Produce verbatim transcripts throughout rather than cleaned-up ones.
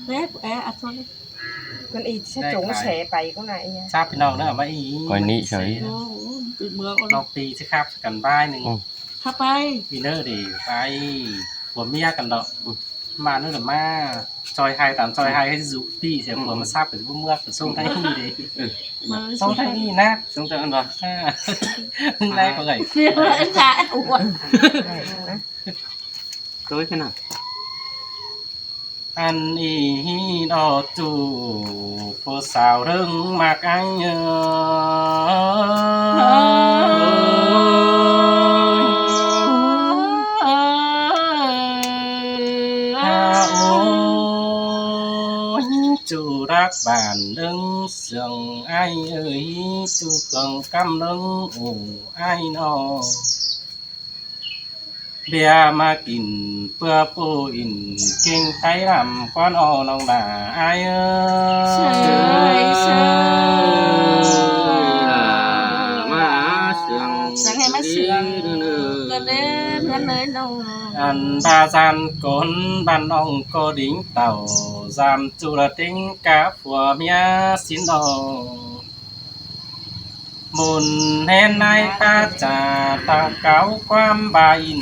Đấy, é, à, thôi. Con ý sẽ trốn xe bay con này nha. Sắp phi ꞌnọng ꞌnớ, ꞌmá ꞌí. Coi nị sới. Ồ, ôi, từ mưa con. ꞌNọng ꞌpi sẽ khắp sơ căn ꞌvái ꞌnưng. Ừ. Khắp bay. ꞌPi ꞌnớ đi, bay. Của ꞌmía căn đó. Ừ. ꞌMá ꞌnớ là ꞌmá. Choi hai tán choi hai cái dụ ꞌpi sẽ của ꞌmá sắp cái bún mưa của sông Thái Hì đi. Ừ. Sông Thái Hì ꞌnớ. Sông Thái Hì đó. À. Hôm nay có gầy. Dạ, ủa. Tôi thế nào? Ăn ꞌí hí đó chủ, cô sao rưng mạc anh ơi. À, ôi, chủ đắc bản đương sương ai ơi, chủ khương căm đương ủ ai nó. Bia ꞌmá kin ꞌpưa ꞌpụ in kinh tay lắm con ô ꞌnọng đà ai ơi. Sới, sới. Là ꞌmá sương. Sương hay ꞌmá sương. Cơn đêm ngắn nơi ꞌnọng. Ăn ba gian cốn ban ꞌnọng cô đính tàu, giam chủ là tính cá phua ꞌmía xin đồ. Môn hên nai ta chả tao cáo quam ba in,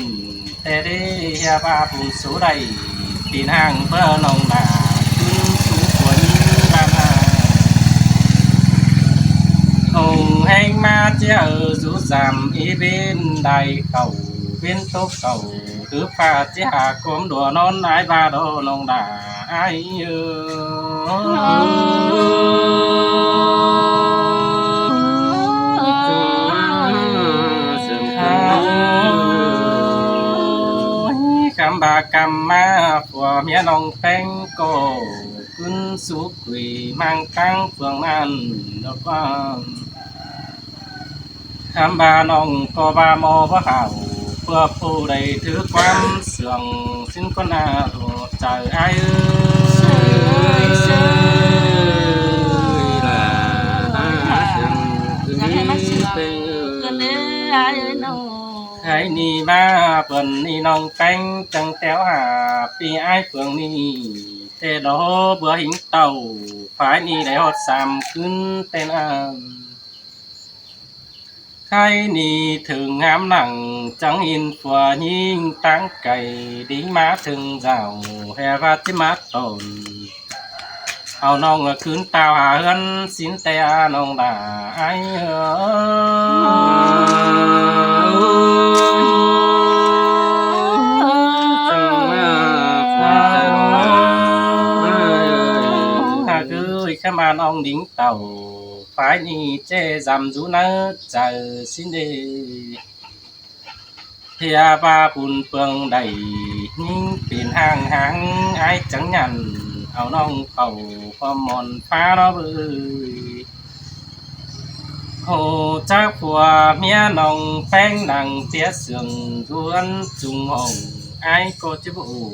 ꞌtẹ đê hia ba bùn số đảy, tin hàng bơ ꞌnọng đà, ꞌtún sú của nhí ba ma. Ông hên ꞌmá chia ở rú giam ꞌí bên đài khẩu, bên tốc khẩu, thứ pha chia cốm đùa non ai ba đô ꞌnọng đà. Ai ơ. Khăm ba khăm ꞌmá phua ꞌmía ꞌnọng ꞌpéng cô, ꞌcứn sú quỷ mang cáng phường ăn độc quan. Khăm ba ꞌnọng ꞌcọ ba ꞌmo báu hảo, ꞌpưa ꞌpụ đảy thứ quán sương, xin con à, hổ chảy ai ơi. Sới, sới. Là ai sương, sương hay ꞌmá sương. Cơn đêm ai ơi ꞌnọng. Ai ni ba bơn ni ꞌnọng ꞌpéng chăng téo hả, ꞌpi ai phường ni. ꞌTẹ đó bưa hính tàu, phái ni đảy ꞌhọt sam ꞌcứn tên ăn. Khai ni thửng hám nẳng chắng in phua ꞌnhính táng cày đính ꞌmá thửng dảo hè ꞌva ꞌchí ꞌmá tổn. Au ꞌnọng ꞌcứn tao hả ꞌhướn xin ꞌtẹ ꞌnọng đà ai ơ. Hả cứ khăm ăn ꞌnọng đính tàu. Phái ni ꞌchẹ dăm dú ꞌnớ chaư ꞌsịn đê. Hia ba bun pương đảy ꞌnhính pên hang háng ai chắng nhẳn au ꞌnọng khảu khom mon phá đó bơi. Hô chắc phua ꞌmía ꞌnọng ꞌpéng nẳng ꞌpía sương dú ꞌhướn chung hỏng ai ꞌcọ ꞌchí báu ổ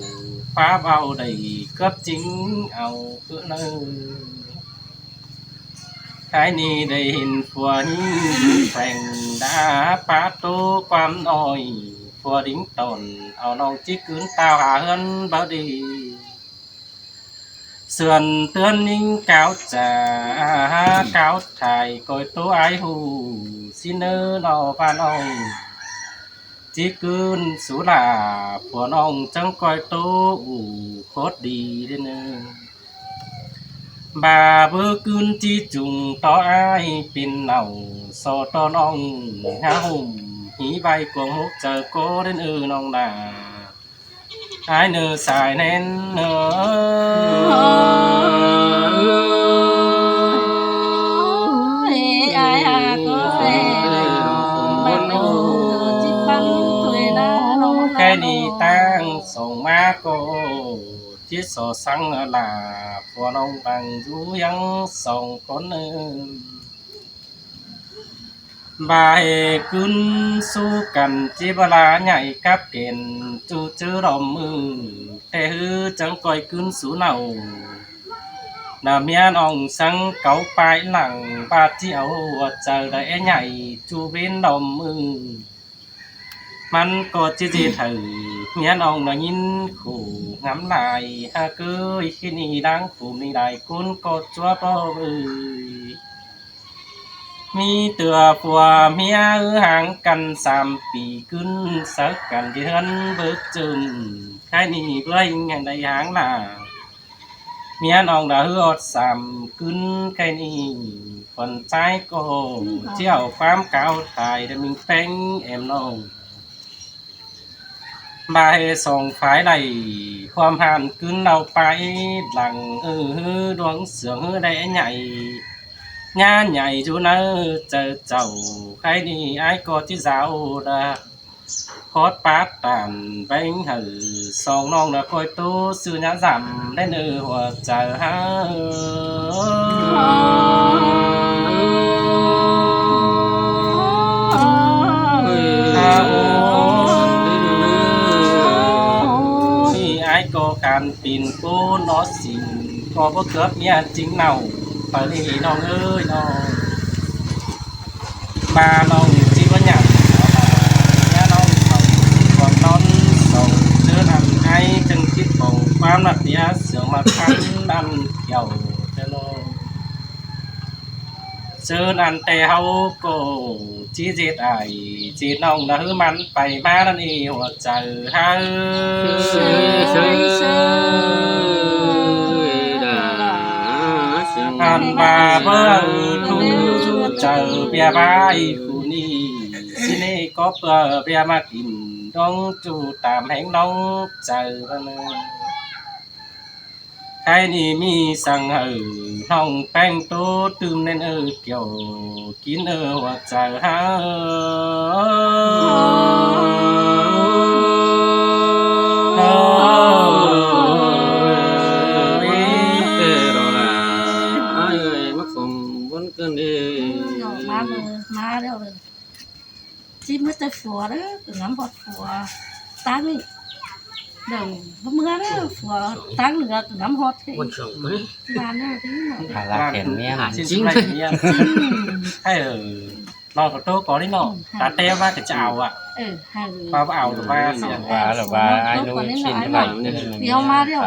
phá báu đảy cướp chính au cớ ꞌnớ. Khai ni đảy hên phua ꞌnhính pheng đá pá ꞌtố ꞌquám ꞌnọi, phua đính tỏn au ꞌnọng ꞌchí ꞌcứn tao hả ꞌhướn báu đi. Sươn ꞌtướn ꞌnhính cáo chả cáo thải ꞌcoi ꞌtố ai ꞌhụ ꞌsịn ꞌnớ ꞌnọ ꞌva ꞌnọng. ꞌChí ꞌcứn sú lả phua ꞌnọng chắng ꞌcoi ꞌtố ủ khốt đi đê ꞌnớ. Ba báu ꞌcứn ꞌchí chung tó ai pên nảu so tó ꞌnọng há hùm hí ꞌvạy cuông hốc chaư ꞌcọ đê ꞌnớ ꞌnọng đà. Ai ꞌnớ sai ꞌnén ꞌnớ. Ai hả ꞌcọ ꞌsê đảy băn ꞌnớ ꞌchí băn thuê đa ꞌnọng. Khe ni ꞌtáng song ꞌmá ꞌcọ ꞌchí so săng lả phua ꞌnọng bang dú ꞌhướng song ꞌcốn ꞌnớ. Ba hê ꞌcứn sú căn ꞌchí báu ꞌlạ nhảy cắp kên ꞌchu ꞌchớ đom ư. Ê ꞌhứ chắng ꞌcoi ꞌcứn sú nảu. Nả ꞌmía ꞌnọng săng cáu pái lẳng ba ꞌchí au ꞌhua chaư đa é nhảy ꞌchu bến đom ư. ꞌMắn ꞌcọ ꞌchí ꞌdệt hảư ꞌMía ꞌnọng ꞌnọ ꞌnghín khủ ngắm lai, ha ꞌcới ꞌkhị ꞌnị đang phủ ꞌnị lai ꞌcốn ꞌcọ ꞌchua ꞌpọ ꞌvới. ꞌMí ꞌtưa phua ꞌmía ꞌhứ háng căn sam pi ꞌcứn, sáư căn đi ꞌhướn bớc chum, ꞌkhạy ꞌnị báu ꞌhing hăng đảy háng lả. ꞌMía ꞌnọng đa ꞌhứ ꞌhọt sam ꞌcứn, ꞌkhạy ꞌnị khuôn ꞌchái ꞌcọ ꞌchí au ꞌquám cáo tai đa ꞌminh ꞌpéng êm ꞌnọng. ꞌVa ꞌhế song phái đảy ꞌhuôm han ꞌcứn au pay lăng, ư ꞌhứ đuống siêng ꞌhứ đảy nhảy, ꞌnhá nhảy dú ꞌnớ chaư chảu. ꞌKhạy ꞌnị ải ꞌcọ ꞌchí dao đa khót pát tản ꞌpéng hảư song ꞌnọng đa ꞌcoi ꞌtố ꞌsứ ꞌnhá dăm đảy ꞌnư hua chaư ha. Ôi, ải ꞌcọ căn pin ꞌcốn ók sing ꞌcọ báu cướp ꞌmía ꞌchính ꞌnọng. Pay ꞌnị ꞌnọng ơi ꞌnọng. ꞌVa ꞌnọng ꞌchí báu nhẳn, ꞌmía ꞌnọng khảu ꞌcọ ꞌnón song ꞌchớ ꞌnặn ải chắng chít bông ꞌquám ꞌnặn ꞌmía siêng ꞌmặc khăn ꞌnặn kiẻo ꞌchớ ꞌnọng. ꞌChớ ꞌnặn ꞌtẹ ꞌháu ꞌcọ ꞌchí ꞌdệt ải ꞌdệt ꞌnọng đa ꞌhứ ꞌmắn pay ꞌmá ꞌnặn ꞌnị hua chaư ha. Ăn ꞌva báu ꞌhứ ꞌchu chaư ꞌviạk ꞌva ꞌi khu ꞌnị, ꞌsứ ꞌnị ꞌcọ ꞌpưa ꞌviạk ꞌmặc kin đóng ꞌchu tam ꞌhéng ꞌnọng chaư ꞌva ꞌnớ. ꞌKhạy ꞌnị ꞌmí săng hảư ꞌnọng ꞌpéng ꞌtố tứm ꞌnén ơ kiẻo kin ơ hua chaư ha. Ôi, ꞌtẹ ꞌlạ, ải ơi, ꞌmặc khong bón cơn đi. Má đaư, má đaư. ꞌChí ꞌmứa ꞌtẹ phua đaư, ꞌcọ ngắm ꞌhọt phua. Táng ꞌnị. Đảy ꞌmứa đaư, phua táng ꞌnị ꞌcọ ngắm ꞌhọt ꞌhế. Má đaư ꞌtẹ ꞌnị ꞌnọ. Hả, là khen ꞌmía hẳn. Chính. Hay, ơ, ꞌnọng ꞌcọ ꞌtố ꞌcọ đi ꞌnọng. Ta ꞌtẹ ꞌva ꞌcọ chả au à. Ơ, hay. ꞌVa ꞌva au ꞌlẹo ꞌva siêng. ꞌVa ꞌlẹo ꞌva, ải ꞌnụ ꞌchí ꞌlẹo. Tiếu má đaư.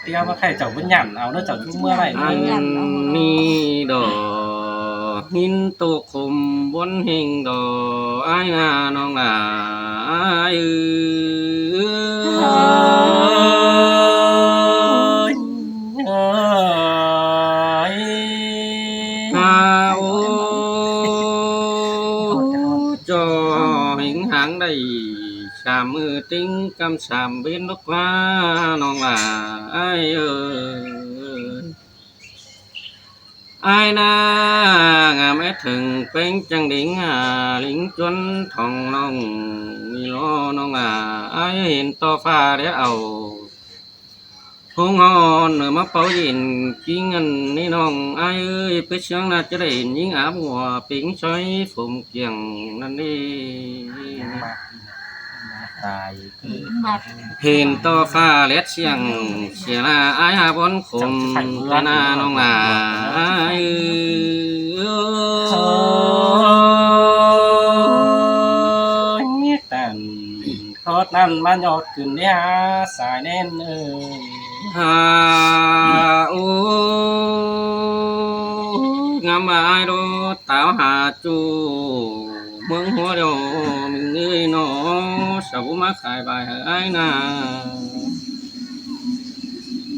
Tiếu ꞌva khay chảu báu nhẳn au ꞌnớ, chảu ꞌchu ꞌmứa ꞌlẹo. Ăn ꞌnị đỏ. ꞌHín tô khôm bón ꞌhêng đỏ ải ꞌna ꞌnọng lả ải ơi. Ôi. Ha ô, ꞌchọ ꞌhính háng đảy sam ꞌmự ꞌtếng ꞌcắm sam ꞌvến lốc ꞌva ꞌnọng lả ải ơi. Ải ꞌna ngắm é thửng ꞌpéng chắng đính, à, lính chuốn thong ꞌnọng ꞌmí lo ꞌnọng lả ải hên ꞌto ꞌphạ đét au. Hông hon ꞌnớ ꞌmá páu dên ꞌkính ꞌnặn ꞌnị ꞌnọng ải ơi, pết ꞌsướng ꞌna ꞌchớ đảy ꞌnhính áp ngua pính ꞌsội phôm kiêng ꞌnặn ꞌnị. Hên ꞌto ꞌphạ lét siêng sia ꞌna ải ha bón khôm ꞌtẹ ꞌna ꞌnọng lả ải. Ôi, tản khót ꞌnặn ꞌmá ꞌnhọt cứn đé ha sai ꞌnén ơ. Ha ô, ngắm ải đô táo ha chu ꞌmướng ꞌhua điêu ꞌmứng ơi ꞌnọ, sau ꞌmá khai bai hảư ải ꞌna.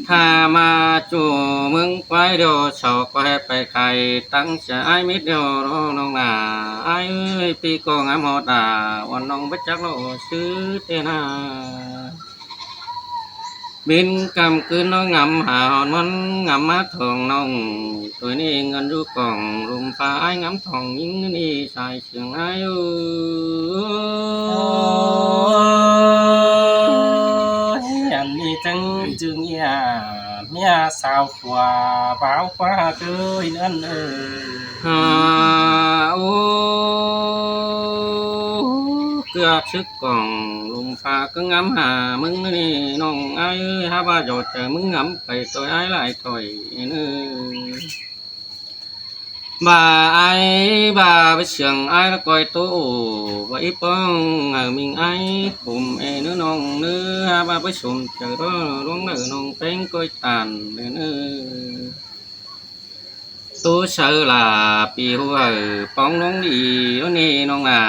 Tha ꞌmá chu ꞌmướng quái điêu sau ꞌcọ hảư pay khai tắng sia ải mết điêu ꞌnọng lả ải ơi, ꞌpi ꞌcọ ngắm ꞌhọt đả uôn ꞌnọng báu chắc ꞌlạ ꞌsứ ꞌtẹ ꞌna. Bến căm ꞌcứn ꞌnọng ngắm ha hòn ꞌmắn ngắm ꞌmá thong ꞌnọng. Tuổi ꞌnị ngăn dú cỏng lum pha ải ngắm thong ꞌnhính ꞌnị sai siêng ải ơi. Ôi, ăn ꞌnị chắng chưng ꞌnhá ꞌmía sao phua báo ꞌquá ꞌtới ꞌnặn ơ. Ha ô, ꞌcọ sức cỏng lum pha ꞌcứ ngắm ha ꞌmứng ꞌnị ꞌnọng ải ơi, ha ꞌva dọ chaư ꞌmứng ngắm pay ꞌtoi ải lai ꞌtoi ꞌnớ. ꞌVa ai, ꞌva báu siêng ai ꞌlẹo ꞌcoi ꞌtố, ꞌva í ꞌpứng, ꞌmí ai khum ꞌnị ꞌnọng ꞌnị, ꞌva báu sôm chaư ꞌtố, ꞌluống ꞌnị ꞌnọng ꞌpéng ꞌcoi ꞌtan ꞌnị. ꞌTố saư lả pi ꞌhụ hảư ꞌpóng ꞌluống đi ꞌnị ꞌnọng lả,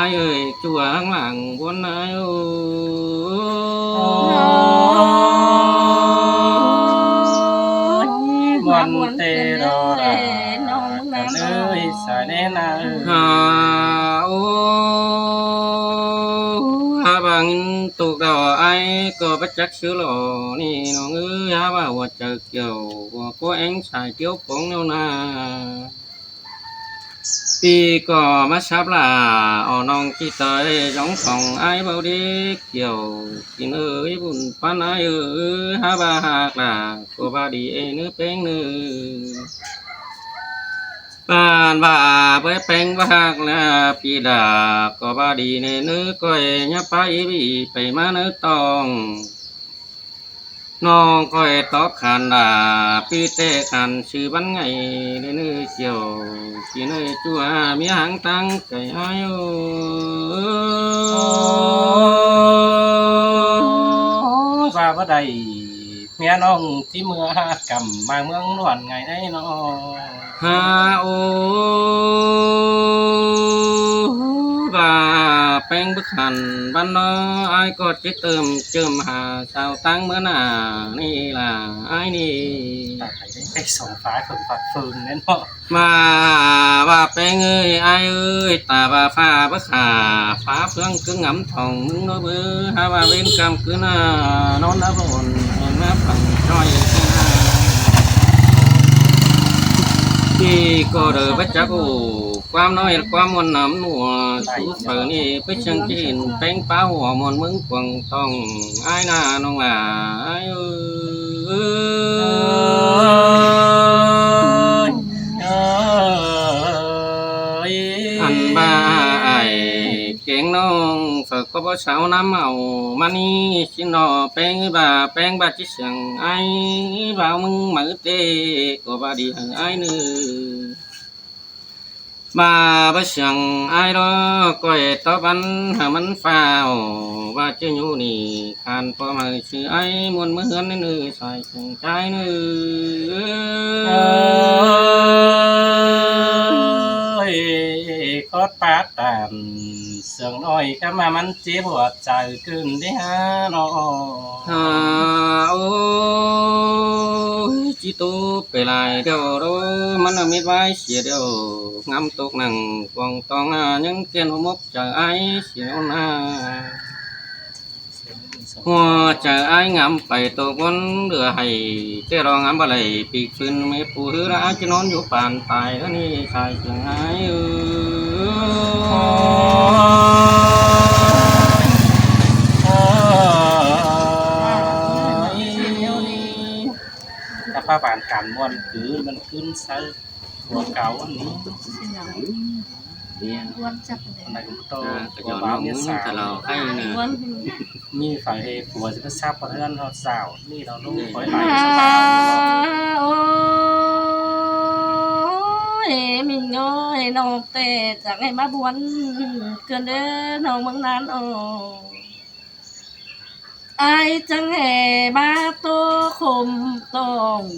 ai ơi, ꞌchua ꞌháng lăng ꞌbuôn ai ơ. Ôi, ꞌmuôn ꞌtẹ ꞌlẹo lả, ꞌnọng ꞌnị ꞌnị sai ꞌnị ꞌnạ. Hả, ô, hả, ꞌva ꞌnghín ꞌtộc đaư ai ꞌcọ báu chắc ꞌsứ ꞌlẹo ꞌnị ꞌnọng ơi, hả, ꞌva ꞌhụ chaư kiẻo, ꞌhụ ꞌcọ ꞌháng sai ꞌtiếu pông ꞌnéo ꞌnạ. ꞌPi ꞌcọ ꞌmá sắp lả, o ꞌnọng ꞌchí ꞌtoi dóng khong ai báu đi kiẻo, kin ơi bun ꞌpắn ai ơ, hả ꞌva ꞌhặc lả, ꞌcọ ꞌva đi ê ꞌnị ꞌpéng ꞌnị. ꞌPan ꞌva báu ꞌpéng ꞌva ꞌhặc lả, ꞌpi lả, ꞌcọ ꞌva đi ꞌnị ꞌnị, ꞌcoi ꞌnhá ꞌpá í ꞌvi pay ꞌmá ꞌnị ꞌtong. ꞌNọng ꞌcoi tóp khăn lả, ꞌpi ꞌtẹ khăn ꞌsứ bắn ngày ꞌnị ꞌnị kiẻo, kin ơi ꞌchua ꞌmí ꞌháng ꞌtáng cai ai ơ. Ôi, ꞌva báu đảy, ꞌmía ꞌnọng ꞌchí ꞌmưa cắm ꞌmá ꞌmướng ꞌluôn ngày ꞌnị ꞌnọng. Hả, ô, ꞌva ꞌpéng báu khăn bắn ꞌnớ, ai ꞌcọ ꞌchí tơm chơm hả sao ꞌtáng ꞌmưa ꞌnạ ꞌnị lả ai ꞌnị. Tải đến cái sóng phá phường phạt phường đến họ. ꞌVa, ꞌva ꞌpéng ơi, ai ơi, ta ꞌva phả báu khả, phả phướng cứ ngắm thòng ꞌmứng ꞌnớ báu, hả ꞌva ꞌvến căm cứ ꞌnạ, ꞌnón ꞌnạ bón, hên ꞌnạ phẳng ꞌchoi ꞌnạ. ꞌPi ꞌcọ đaư báu chắc ổ, ꞌquám ꞌnọi ꞌquám ꞌmuôn ꞌnặm ꞌnua, sú phaư ꞌnị báu siêng ꞌchí hên ꞌpéng páo hua ꞌmuôn ꞌmướng cuông tong, ai ꞌnạ ꞌnọng lả, ai ơi. Ăn ꞌva ai kéng ꞌnọng phaư ꞌcọ báu sau ꞌnặm au ꞌmá ꞌnị ꞌsịn ꞌnọ, ꞌpéng ꞌva, ꞌpéng ꞌva ꞌchí siêng ai, ꞌva ꞌmứng máư ꞌtẹ ꞌcọ ꞌva đi hảư ai ꞌnị. ꞌVa báu siêng ai ꞌlẹo ꞌcoi tóp bắn hảư ꞌmắn phao, ꞌva ꞌchớ ꞌnụ ꞌnị khăn ꞌpo máư ꞌsứ ai ꞌmuôn ꞌmứ ꞌhướn ꞌnị ꞌnị sai siêng ꞌchái ꞌnị. Ơi, khót pát tản siêng ꞌnọi ꞌcắm ꞌmá ꞌmắn chếp hua chaư ꞌcứn đi hả ꞌnọng. Hả, ôi, ꞌchí ꞌtố pay lai điêu ꞌlô, ꞌmắn ꞌmết ꞌvái sia điêu, ngắm ꞌtộc nẳng cuông tong ꞌnạ, ꞌnhắng ꞌkiên hua mốc chaư ai sia ꞌnạ. Hua chaư ai ngắm pay ꞌtộc ꞌmuôn, lưa hảư ꞌtẹ lo ngắm báu đảy pik phưn, ꞌmí pú ꞌhứ ꞌlạ ꞌchí ꞌnón dú păn tai ꞌnị sai siêng ai ơ. Ôi, ta ꞌpá bản cản ꞌmuôn cứ ꞌmắn ꞌcứn sáư hua cáo ꞌnị. ꞌNị ꞌcọ ꞌchọ ꞌnọng ꞌmứng thả lỏ khay ꞌnị. ꞌMí phaư ꞌhê phua ꞌchí ꞌmá sắp ꞌpọt ꞌhướn ꞌhọt dảo ꞌnị ꞌnọng ꞌlung khói lai. Ôi, ꞌmí ơi, ꞌnọng ꞌtẹ chắng ꞌhê ꞌmá ꞌbuôn ꞌcứn đé ꞌnọng ꞌmứng ꞌnặn ꞌnọ. Ai chắng ꞌhê ꞌmá ꞌtố khôm tong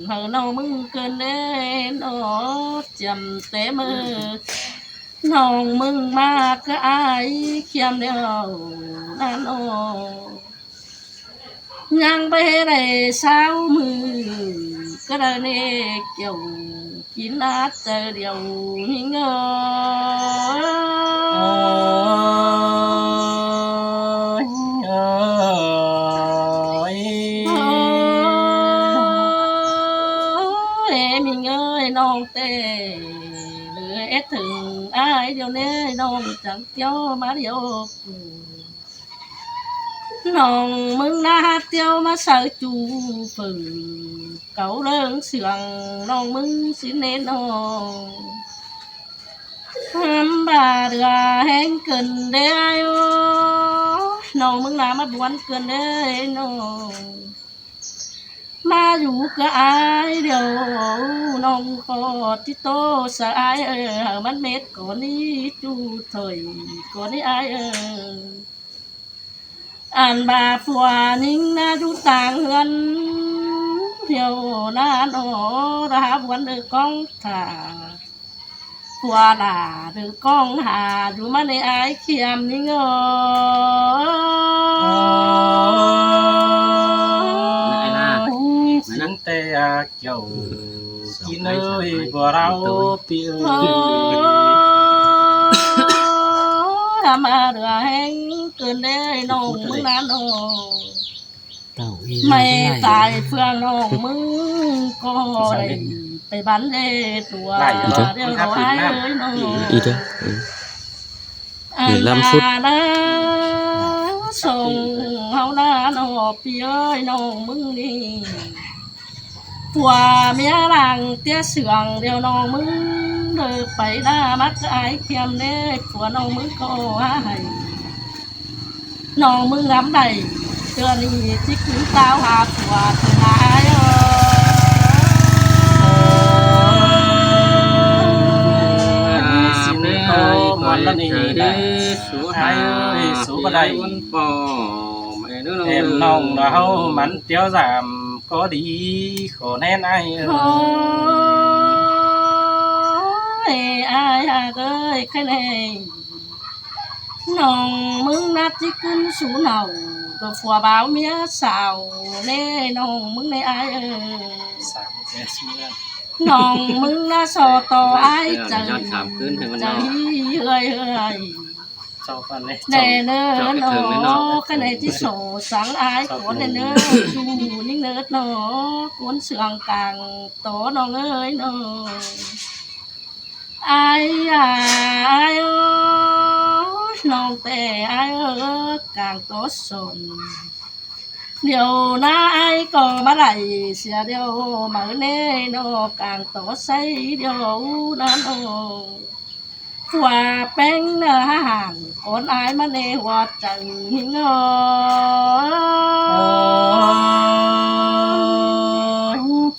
hảư ꞌnọng ꞌmứng ꞌcứn đé ꞌnọ, chiêm té ꞌmự ꞌnọng ꞌmứng ꞌmá cá ai khiêm điêu ꞌnặn ꞌnọ. ꞌNhắng báu ꞌhế đảy sáu ꞌmự, cá đaư ꞌnị kiẻo kin át chaư điêu ꞌmí ơi. Ôi, ôi, ꞌmí ơi, ꞌnọng ꞌtẹ lưa ết thửng ai điêu ꞌnị, ꞌnọng chắng ꞌtiếu ꞌmá điêu. ꞌNọng ꞌmứng ꞌná ꞌtiếu ꞌmá sáư ꞌchu phư cáu ꞌlớng siêng ꞌnọng ꞌmứng ꞌsịn ꞌnê ꞌnọng. Hăm ꞌva đưa ꞌhéng ꞌcứn đé ai ơ, ꞌnọng ꞌmứng ꞌná ꞌmá ꞌbuôn ꞌcứn đé ꞌnọng. ꞌMá dú ꞌcọ ải điêu, ꞌnọng ꞌcọ ꞌchí ꞌtố sa ải ơi, hảư ꞌmắn mết ꞌcọ ꞌnị ꞌchu thôi, ꞌcọ ꞌnị ải ơi. Ăn ꞌva phua ꞌnhính ꞌná dú ꞌtáng ꞌhướn, hiêu ꞌná ꞌnọ, ꞌva hák ꞌmuôn ꞌcóng thả. Phua lả đảy ꞌcóng hả, dú ꞌmắn ꞌnị ải ꞌkhiêm ꞌnhính ơi. Ôi, sính té a kiẻo, kin ơi, bua đao pi ơi. Ôi, ꞌmá đưa ꞌhéng ꞌcứn đé ꞌnọng ꞌmứng ꞌnán ꞌnọ. ꞌMạy tai phưa ꞌnọng ꞌmứng ꞌcọ đảy pay bắn đé tua điêu ꞌnọ ải ơi ꞌnọ. Ăn ꞌva ꞌná song ꞌháu ꞌná ꞌnọ pi ơi ꞌnọng ꞌmứng ꞌnị. Phua ꞌmía lăng ꞌtiế sương điêu ꞌnọng ꞌmứng đảy pay đa mắc ải ꞌkhiêm đé phua ꞌnọng ꞌmứng ꞌcọ hả hảy. ꞌNọng ꞌmứng ngắm đảy, ꞌtưa ꞌnị ꞌchí ꞌcứn táo hả phua ꞌtưa ải ơi. Sính ꞌtố ꞌmuôn ꞌlạ ꞌnị đảy, ải ơi, sú báu đảy. Em ꞌnọng ꞌnọ ꞌháu ꞌmắn tiếu dăm ꞌcọ đi, khổ ꞌnén ải ơi. Ôi, ải hả ơi, ꞌkhạy ꞌnị ꞌnọng ꞌmứng ꞌná ꞌchí ꞌcứn sú nảu, ꞌtưa phua báo ꞌmía sáo ꞌnị ꞌnọng ꞌmứng ꞌnị ải ơi. ꞌNọng ꞌmứng ꞌná so ꞌtố ải chaư, chaư ꞌhới ꞌhới. ꞌNẹ ꞌnớ ꞌnọ, ꞌkhạy ꞌnị ꞌchí so săng ải ꞌcốn ꞌnẹ ꞌnớ, ꞌchu ꞌnhính ꞌnớ ꞌnọ, ꞌcốn sương cang ꞌtố ꞌnọng ơi ꞌnọ. Ải à, ải ơi, ꞌnọng té ải ơi, cang ꞌtố son. Điêu ꞌná ải ꞌcọ ꞌmá đảy sia điêu máư ꞌnê ꞌnọ, cang ꞌtố ꞌsáy điêu ꞌnán ꞌnọ. Phua ꞌpéng ꞌnớ hả hẳn, ꞌcốn ải ꞌmá ꞌnê hua chaư ꞌnhính ơi.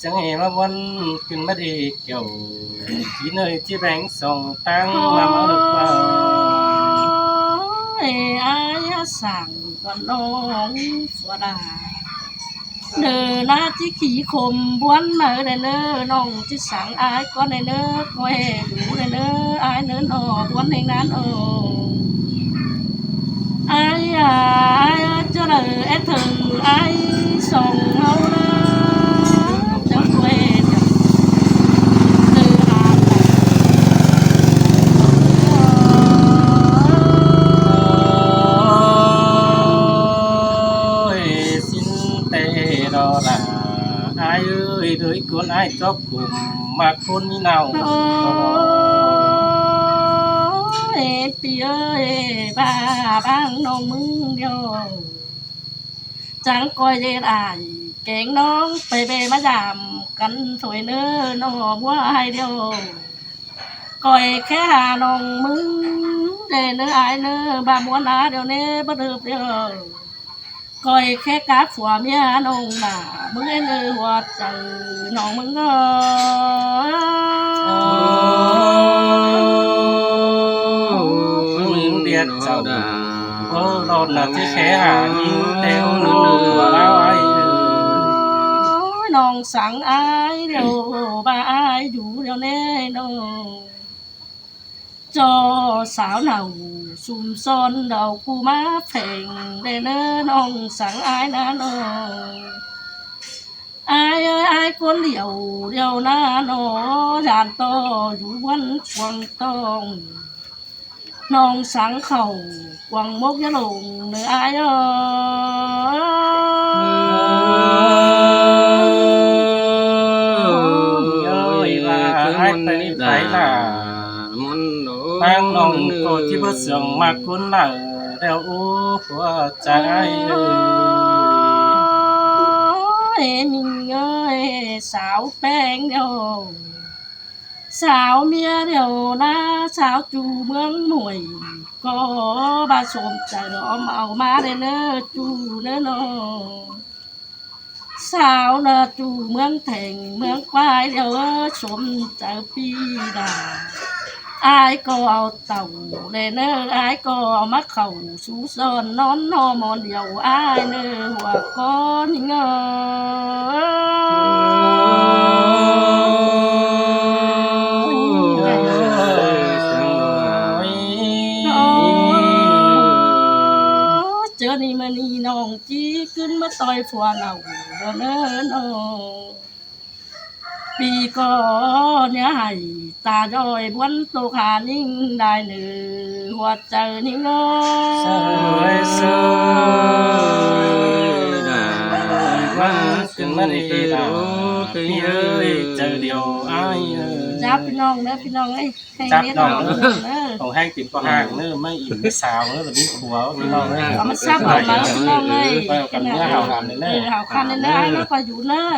Chắng ê ꞌmá ꞌmuôn ꞌcứn ꞌmá đi kiẻo, kin ơi ꞌchí béng song ꞌtáng ꞌmá máư ꞌlợc ꞌva. Ôi, ải săng ꞌcốn ꞌnọng phua đa. ꞌNớ ꞌná ꞌchí khí khôm ꞌmuôn máư ꞌnẹ ꞌnớ, ꞌnọng ꞌchí săng ải ꞌcốn ꞌnẹ ꞌnớ, ꞌcọ ê đu ꞌnẹ ꞌnớ, ải ꞌnớ ꞌnọ ꞌmuôn ꞌnhính ꞌnán ơ. Ải à, ải ơ, ꞌchớ đaư é thơng ải song ꞌháu ꞌná, chắng quên đaư hả. Ôi, sính té ꞌnọ đa, ải ơi, đuổi ꞌcốn ải chóp cùm, ꞌmặc ꞌcốn ꞌmí nau. Ôi, pi ơi, ꞌva ꞌváng ꞌnọng ꞌmứng điêu. Chắng ꞌcoi ꞌdệt ải kéng ꞌnọng pay ꞌvẹ ꞌmá dăm căn thôi ꞌnớ ꞌnọ ꞌmúa ải điêu. ꞌCoi khék hả ꞌnọng ꞌmứng đé ꞌnớ ải ꞌnớ, ꞌva ꞌmuôn ꞌná điêu ꞌnê báu đớp điêu. ꞌCoi khék cá phua ꞌmía ꞌnọng nả ꞌmứng ꞌnớ hua chaư ꞌnọng ꞌmứng ơ. ꞌMứng điệt chảu đa. Ô, lon ꞌnạ ꞌchí khék hả ꞌnhính têu ꞌnớ hua ꞌláo ải. Ôi, ꞌnọng săng ải điêu, ꞌva ải dú điêu ꞌnê ꞌnọng. ꞌCho sáo nảu sum son đaư ꞌcú ꞌmá pheng đé ꞌnớ ꞌnọng săng ải ꞌnán ơ. Ải ơi, ải ꞌcốn điêu điêu ꞌnán ơ, dản ꞌto dú ꞌmuôn cuông tong. ꞌNọng săng khảu cuông mốc dá lông ꞌnớ ải ơ. Ôi, ꞌva ải pay pay lả. ꞌTáng ꞌnọng ꞌcọ ꞌchí báu sương ꞌmặc ꞌcốn nả đeo ú hua chaư ải ơi. Ôi, ꞌmính ơi, sáo ꞌpéng điêu. Sáo ꞌmía điêu ꞌná, sáo ꞌchu ꞌmướng Muối. ꞌCọ ꞌva sôm chaư đom au ꞌmá đé ꞌnớ ꞌchu ꞌnớ ꞌnọ. สาวนาจูเมืองแถงเมืองควายเดียวเออ สมเจอปีดา อ้ายก็เอาเต่าเลยเนอะ อ้ายก็เอามาเข่าสูซ้อนนอนนอหมอนเดียวอ้ายเนอะ หัวก้อนเงอ เจอนี่มานี่น้อง จีขึ้นมาต่อยฟัวเอาเด้อเนอน้อง ปีก่อนเนี่ยให้ตาย้อยบวนโตขานิ่งได้เนอ หัวใจนิ่งเออ เสยเสย มาขึ้นมาดีดา พี่เอ้ย ใจเดียวอ้ายเอ้ย จ้าพี่น้องเด้อ พี่น้องเอ้ย ให้ จับ เลี้ยง น้อง เอาเด้อ เด้อ เอาให้กินก็ห่างเด้อ ไม่อิ่มไม่สาวเด้อ แบบนี้ผัวพี่น้องเด้อ เอามาซับเอามาพี่น้องเอ้ย เออ กันเนื้อเห่าหันเด้อ เออ เห่าคันเด้อ ให้มาคอยอยู่เด้อ